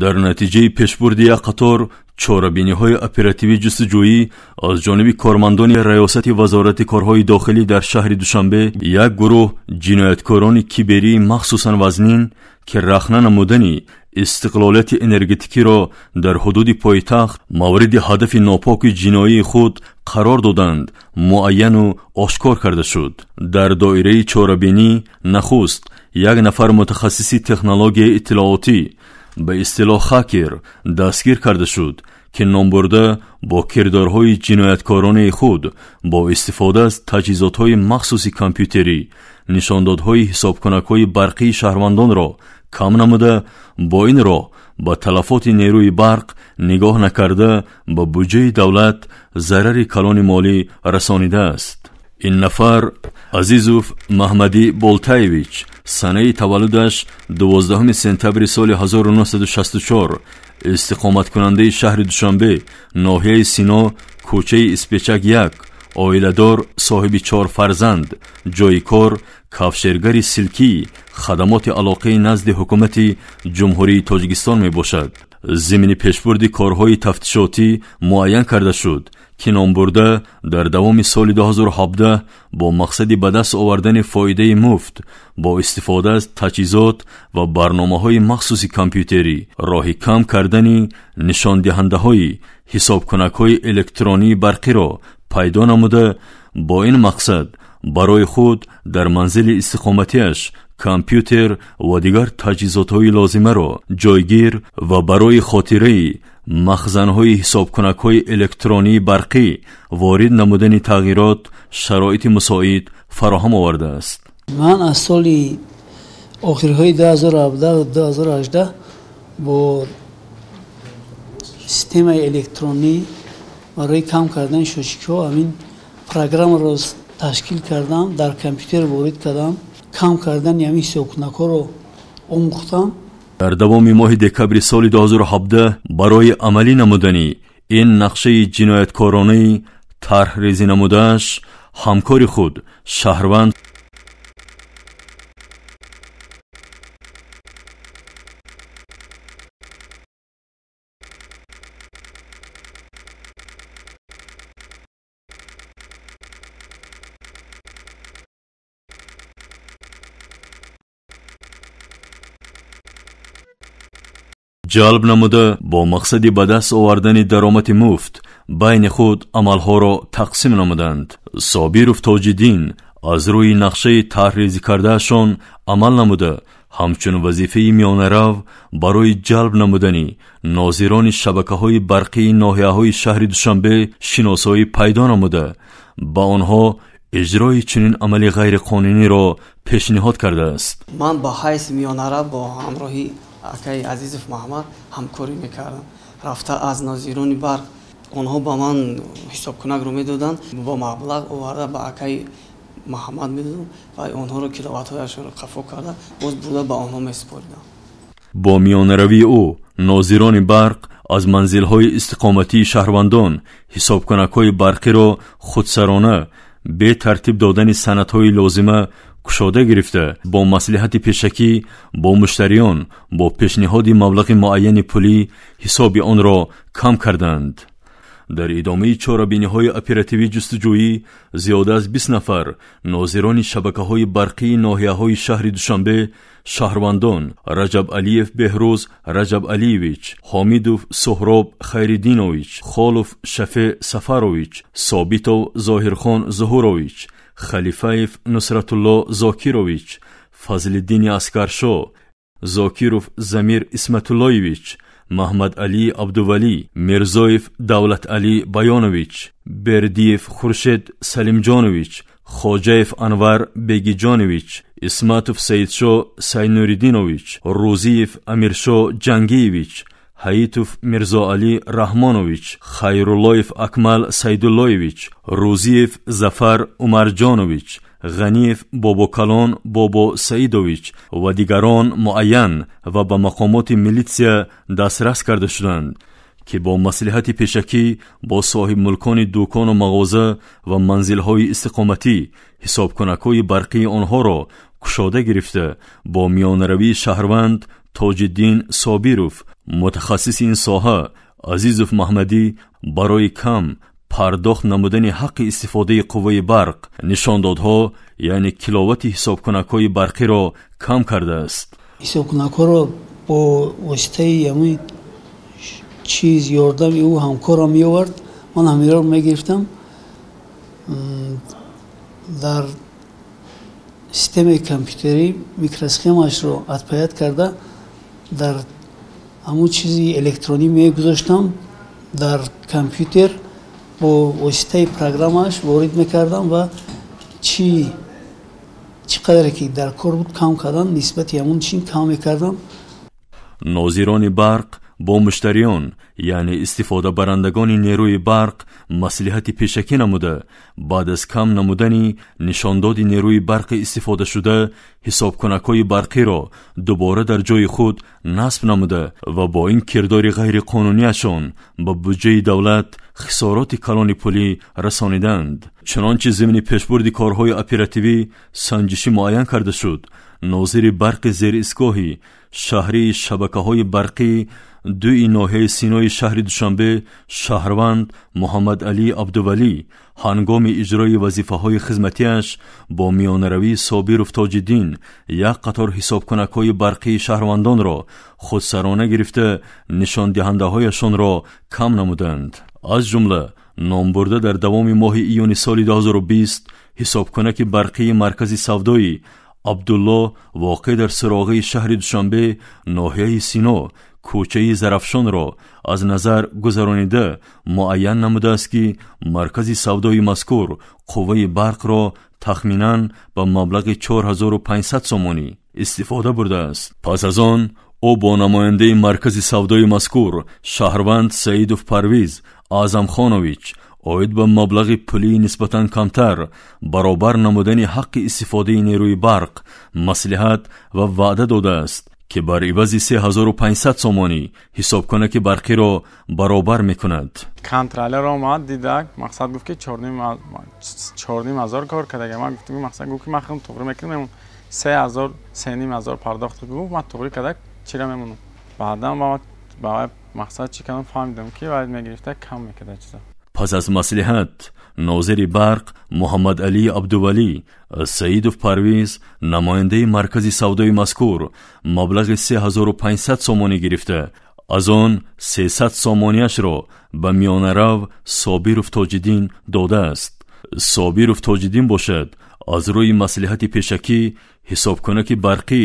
Дар натиҷаи пешбурди як қатор чорабиниҳои оперативӣ ҷустуҷӯӣ аз ҷониби кормандони раёсати Вазорати корҳои дохилӣ дар шаҳри Душанбе як гурӯҳ ҷинояткорони киберии махсусан вазнин, ки рахна намудани истиқлолияти энергетикиро дар ҳудуди пойтахт мавриди ҳадафи нопоки ҷиноии худ қарор доданд, муайяну ошкор карда шуд. Дар доираи чорабинӣ нахуст як нафар мутахассиси технологияи иттилоотӣ, ба истилоҳ хакер, дастгир карда шуд, ки номбурда бо кирдорҳои ҷинояткоронаи худ бо истифода аз таҷҳизотҳои махсуси компютерӣ нишондодҳои ҳисобкунакҳои барқии шаҳрвандонро кам намуда, бо ин роҳ ба талафоти нерӯи барқ нигоҳ накарда ба буҷаи давлат зарари калони молӣ расонидааст. Ин нафар Азизов Маҳмадӣ Болтаевич, санаи таваллудаш 12 сентябри соли 1964, истиқоматкунандаи шаҳри Душанбе, ноҳияи Сино, кӯчаи Испечак 1, оиладор, соҳиби 4 фарзанд, ҷойи кор кафшергари силкӣ, хадамоти алоқаи назди ҳукумати Ҷумҳурии Тоҷикистон мебошад. Зимни пешбурди корҳои тафтишотӣ муайян карда шуд, ки номбурда дар давоми соли 2017 бо мақсади ба даст овардани фоидаи муфт бо истифода аз таҷҳизот ва барномаҳои махсуси компютерӣ роҳи кам кардани нишондиҳандаҳои ҳисобкунакҳои электронии барқиро пайдо намуда, бо ин мақсад барои худ дар манзили истиқоматиаш компютер ва дигар таҷҳизотҳои лозимаро ҷойгир ва барои хотираи махзанҳои ҳисобкунакҳои электронии барқӣ ворид намудани тағйирот шароити мусоид фароҳам овардааст. Ман аз соли охирҳои 2017-2018 бо системаи электронӣ барои кам кардани шошикҳо ҳамин программаро ташкил кардам, дар компютер ворид кардам, кам кардани ҳамин ҳисобкунакҳоро омӯхтам. Дар давоми моҳи декабри соли 2017 барои амалӣ намудани ин нақшаи ҷинояткоронаи тарҳрезӣ намудааш ҳамкори худ шаҳрванд ҷалб намуда бо мақсади ба даст овардани даромади муфт байни худ амалҳоро тақсим намуданд. Собиров Тоҷиддин аз рӯи нақшаи тарҳрезӣ кардаашон амал намуда, ҳамчун вазифаи миёнарав барои ҷалб намудани нозирони шабакаҳои барқии ноҳияҳои шаҳри Душанбе шиносоӣ пайдо намуда, ба онҳо иҷрои чунин амали ғайриқонуниро пешниҳод кардааст. Ман ба ҳайси миёнарав бо ҳамроҳи акаи Азизов Маҳмад ҳамкорӣ мекардам. Рафта аз нозирони барқ онҳо ба ман ҳисобкунакро медоданд, бо маблағ оварда ба акаи Маҳмад медодам ва онҳоро киловаттҳояшонро қафо карда боз бурда ба онҳо месупоридам. Бо миёнаравии ӯ нозирони барқ аз манзилҳои истиқоматии шаҳрвандон ҳисобкунакҳои барқиро худсарона бе тартиб додани санадҳои лозима кушода гирифта, бо маслиҳати пешакӣ бо муштариён бо пешниҳоди маблағи муайяни пулӣ ҳисоби онро кам карданд. Дар идомаи чорабиниҳои оперативӣ ҷустуҷӯӣ зиёда аз 20 нафар нозирони шабакаҳои барқии ноҳияҳои шаҳри Душанбе, шаҳрвандон Раҷаб Алиев Беҳрӯз Раҷаб Алиевич, Ҳомидов Суҳроб Хайриддинович, Холов Шафеъ Сафарович, Собитов Зоҳирхон Зуҳурович, Халифаев Нусратулло Зокирович, Фазлиддини Аскаршо, Зокиров Замир Исматуллоевич, Маҳмадалӣ Абдувалӣ, Мирзоев Давлаталӣ Баёнович, Бердиев Хуршед Салимҷонович, Хоҷаев Анвар Бегиҷонович, Исматов Саидшо Сайнуриддинович, Рӯзиев Амиршо Ҷангиевич, Ҳаитов Мирзоалӣ Раҳмонович, Хайруллоев Акмал Сайдуллоевич, Рӯзиев Зафар Умарҷонович, Ғаниев Бобокалон Бобо Саидович ва дигарон муайян ва ба мақомоти милитсия дастрас карда шуданд, ки бо маслиҳати пешакӣ бо соҳибмулкони дукону мағоза ва манзилҳои истиқоматӣ ҳисобкунакҳои барқии онҳоро кушода гирифта, бо миёнаравии шаҳрванд Тоҷиддин Собиров Мутахассиси ин соҳа Азизов Маҳмадӣ барои кам пардохт намудани ҳаққи истифодаи қувваи барқ нишондодҳо, яъне киловатти ҳисобкунакҳои барқиро кам кардааст. Ҳисобкунакҳоро бо воситаи ҳамин чиз ёрдами ӯ ҳамкорам меовард, ман ҳаминро мегирифтам. Дар системаи компютерӣ микросхемаашро отпаять карда, дар ҳамун чизи электронӣ мегузоштам, дар компютер бо воситаи программааш ворид мекардам ва чӣ қадре ки дар кор буд кам кардан, нисбати ҳамун чин кам мекардам. Нозирони барқ бо муштариён, яъне истифодабарандагони нерӯи барқ, маслиҳати пешакӣ намуда, баъд аз кам намудани нишондоди нерӯи барқи истифодашуда ҳисобкунакҳои барқиро дубора дар ҷои худ насб намуда ва бо ин кирдори ғайриқонунияшон ба буҷаи давлат хисороти калони пулӣ расониданд. Чунончи зимни пешбурди корҳои оперативӣ санҷишӣ муайян карда шуд, нозири барқи зеристгоҳи шаҳрии шабакаҳои барқӣ дуи ноҳияи Синои шаҳри Душанбе шаҳрванд Муҳаммадалӣ Абдувалӣ ҳангоми иҷрои вазифаҳои хизматиаш бо миёнаравии Собиров Тоҷиддин як қатор ҳисобкунакҳои барқии шаҳрвандонро худсарона гирифта нишондиҳандаҳояшонро кам намуданд. Аз ҷумла номбурда дар давоми моҳи июни соли 2020 ҳисобкунаки барқии маркази савдои Абдулло воқеъ дар суроғаи шаҳри Душанбе, ноҳияи Сино, кӯчаи Зарафшонро аз назар гузаронида муайян намудааст, ки маркази савдои мазкур қувваи барқро тахминан ба маблағи 4500 сомонӣ истифода бурдааст. Пас аз он ӯ бо намояндаи маркази савдои мазкур шаҳрванд Саидов Парвиз Аъзамхонович оид ба маблағи пулии нисбатан камтар баробар намудани ҳаққи истифодаи нерӯи барқ маслиҳат ва ваъда додааст, ки бар ивази 3500 сомонӣ ҳисобкунаки барқиро баробар мекунад. Контролер омад, дидак, мақсад гуфт, ки 4500 кор кардага. Ман гуфтам, мақсад гуфт, ки ман худам туғри мекунам, 3000 3500 пардохт гуфт, ман туғри кардак чира мемонам. Баъдан ба мақсад чӣ кардам, фаҳмидам, ки вай мегирифта кам мекарда чиза. Пас аз маслиҳат нозири барқ Муҳаммадалӣ Абдувалӣ Саидов Парвиз намояндаи маркази савдои мазкур маблағи 3500 сомонӣ гирифта, аз он 300 сомониашро ба миёнарав Собиров Тоҷиддин додааст. Собиров Тоҷиддин бошад, аз рӯи маслиҳати пешакӣ ҳисобкунаки барқӣ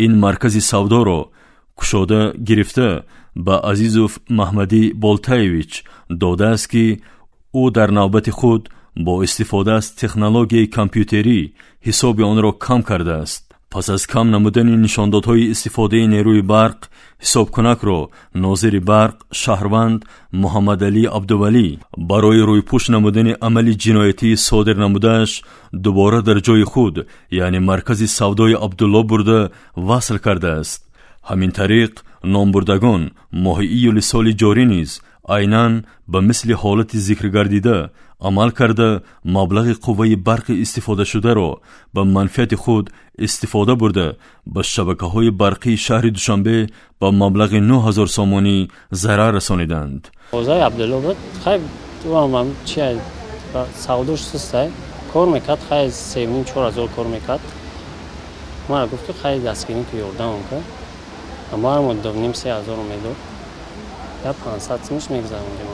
ин маркази савдоро кушода гирифта ба Азизов Маҳмадӣ Болтаевич додааст, ки ӯ дар навбати худ бо истифода аз технологияи компютерӣ ҳисоби онро кам кардааст. Пас аз кам намудани нишондодҳои истифодаи нерӯи барқ ҳисобкунакро нозири барқ шаҳрванд Муҳаммадалӣ Абдувалӣ барои рӯйпӯш намудани амали ҷиноятии содир намудааш дубора дар ҷои худ, яъне маркази савдои Абдулло бурда васл кардааст. Ҳамин тариқ номбурдагон моҳи июли соли ҷорӣ низ айнан ба мисли ҳолати зикргардида амал карда, маблағи қувваи барқи истифодашударо ба манфиати худ истифода бурда, ба шабакаҳои барқии шаҳри Душанбе ба маблағи 9000 сомонӣ зарар расониданд. Озаи Абдулло буд, хай чи савдош сустай кор мекард, хай 3-5-4 ҳазор кор мекард. Мара гуфт, ки хай дастгирӣ ки ёрдамам кард, амарамо 2,5-3 ҳазорро медод, я 500 сумиш мегузарондем.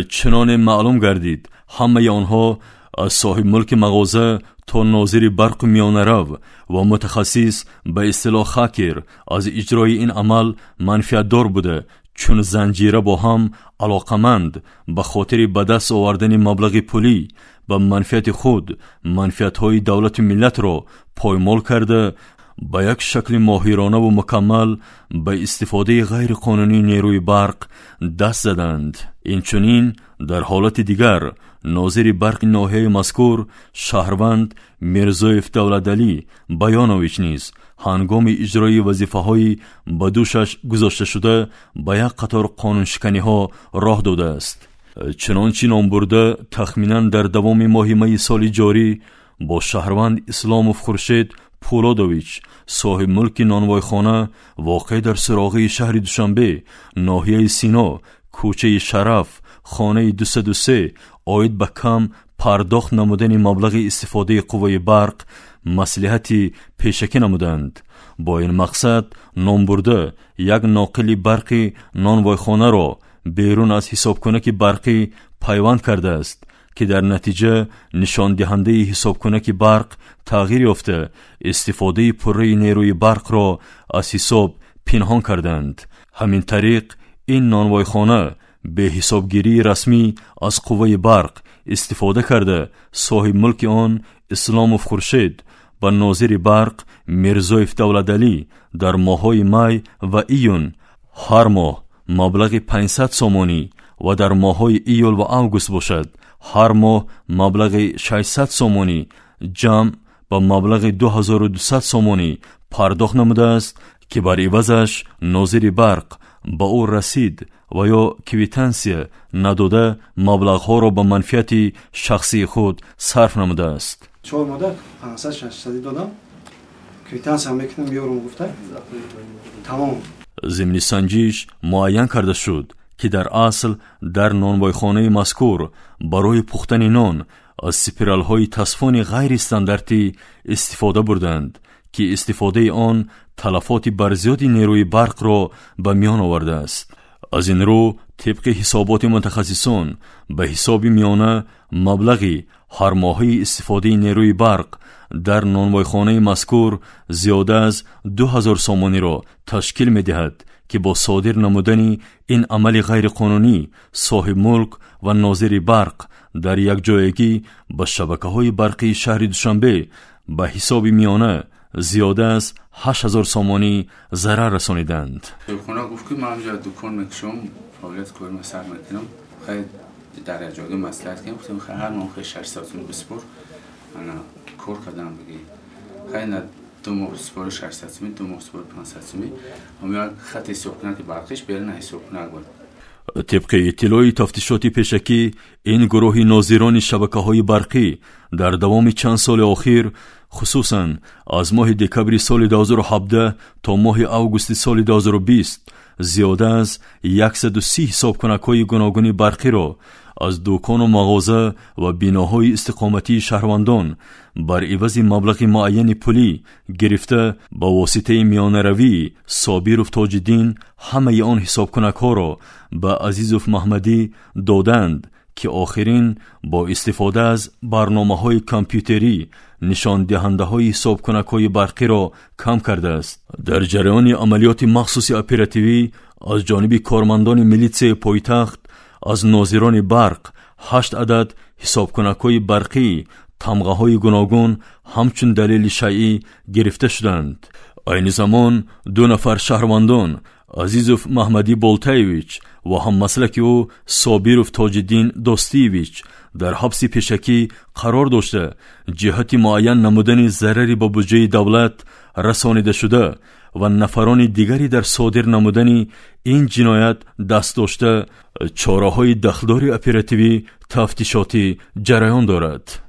Чуноне маълум гардид, ҳамаи онҳо аз соҳибмулки мағоза то нозири барқу миёнарав ва мутахассис, ба истилоҳ хакер, аз иҷрои ин амал манфиатдор буда, чун занҷира бо ҳам алоқаманд ба хотири ба даст овардани маблағи пулӣ ба манфиати худ манфиатҳои давлату миллатро поймол карда, ба як шакли моҳиронаву мукаммал ба истифодаи ғайриқонунии нерӯи барқ даст заданд. Инчунин дар ҳолати дигар нозири барқи ноҳияи мазкур шаҳрванд Мирзоев Давлаталӣ Баёнович низ ҳангоми иҷрои вазифаҳои ба дӯшаш гузошташуда ба як қатор қонуншиканиҳо роҳ додааст. Чунончи номбурда тахминан дар давоми моҳи майи соли ҷорӣ бо шаҳрванд Исломов Хуршед Пулодович, соҳибмулки нонвойхона воқеъ дар суроғаи шаҳри Душанбе, ноҳияи Сино, кӯчаи Шараф, хонаи 203, оид ба кам пардохт намудани маблағи истифодаи қувваи барқ маслиҳати пешакӣ намуданд. Бо ин мақсад номбурда як ноқили барқи нонвойхонаро берун аз ҳисобкунаки барқӣ пайванд кардааст, ки дар натиҷа нишондиҳандаи ҳисобкунаки барқ тағйир ёфта, истифодаи пурраи нерӯи барқро аз ҳисоб пинҳон карданд. Ҳамин тариқ ин нонвойхона беҳисобгирии расмӣ аз қувваи барқ истифода карда, соҳибмулки он Исломов Хуршед ба нозири барқ Мирзоев Давлаталӣ дар моҳҳои май ва июн ҳар моҳ маблағи 500 сомонӣ ва дар моҳҳои июл ва август бошад ҳар моҳ маблағи 600 сомонӣ, ҷамъ ба маблағи 2200 сомонӣ пардохт намудааст, ки бар ивазаш нозири барқ ба ӯ расид ва ё квитансия надода, маблағҳоро ба манфиати шахсии худ сарф намудааст. 4 моҳда 500-600 додам, квитансия мекунам, меёрам гуфта, тамом. Зимни санҷиш муайян карда шуд, ки дар асл дар нонвойхонаи мазкур барои пухтани нон аз спиралҳои тасфони ғайристандартӣ истифода бурданд, ки истифодаи он талафоти барзиёди нерӯи барқро ба миён овардааст. Аз ин рӯ, тибқи ҳисоботи мутахассисон, ба ҳисоби миёна маблағи ҳармоҳаи истифодаи нерӯи барқ дар нонвойхонаи мазкур зиёда аз 2000 сомониро ташкил медиҳад, ки бо содир намудани ин амали ғайриқонунӣ соҳибмулк ва нозири барқ дар якҷоягӣ ба шабакаҳои барқии шаҳри Душанбе ба ҳисоби миёна зиёда аз 8000 сомонӣ зарар расониданд. Хона гуфт, ки ман ҳамҷо дукон мекушам, фаъолият корма сар мекунам. Хай, дар якҷоягӣ маслиҳат кардем, гуфтем, хай, ҳар моҳ 600 сомонӣ биспор, ана кор кардам биги. Хай, на 2 моҳ супори 600 сомонӣ, 2 моҳ супори 500 сомонӣ. Ҳам як хат ҳисобкунак барқиш берун ҳисобкунак буд. Тибқи иттилои тафтишоти пешакӣ, ин гурӯҳи нозирони шабакаҳои барқӣ дар давоми чанд соли охир, хусусан аз моҳи декабри соли 2017 то моҳи августи соли 2020, зиёда аз 130 ҳисобкунакҳои гуногуни барқиро аз дукону мағоза ва биноҳои истиқоматии шаҳрвандон бар ивази маблағи муайяни пулӣ гирифта, ба воситаи миёнаравии Собиров Тоҷиддин ҳамаи он ҳисобкунакҳоро ба Азизов Маҳмадӣ доданд, ки охирин бо истифода аз барномаҳои компютерӣ нишондиҳандаҳои ҳисобкунакҳои барқиро кам кардааст. Дар ҷараёни амалиёти махсуси оперативӣ аз ҷониби кормандони милитсияи пойтахт аз нозирони барқ 8 адад ҳисобкунакҳои барқӣ тамғаҳои гуногун ҳамчун далели шайъӣ гирифта шуданд. Айни замон 2 нафар шаҳрвандон, Азизов Маҳмадӣ Болтаевич ва ҳаммаслаки ӯ Собиров Тоҷиддин Достиевич, дар ҳабси пешакӣ қарор дошта, ҷиҳати муайян намудани зарари ба буҷаи давлат расонидашуда ва нафарони дигаре дар содир намудани ин ҷиноят даст дошта, чораҳои дахлдори оперативӣ тафтишотӣ ҷараён дорад.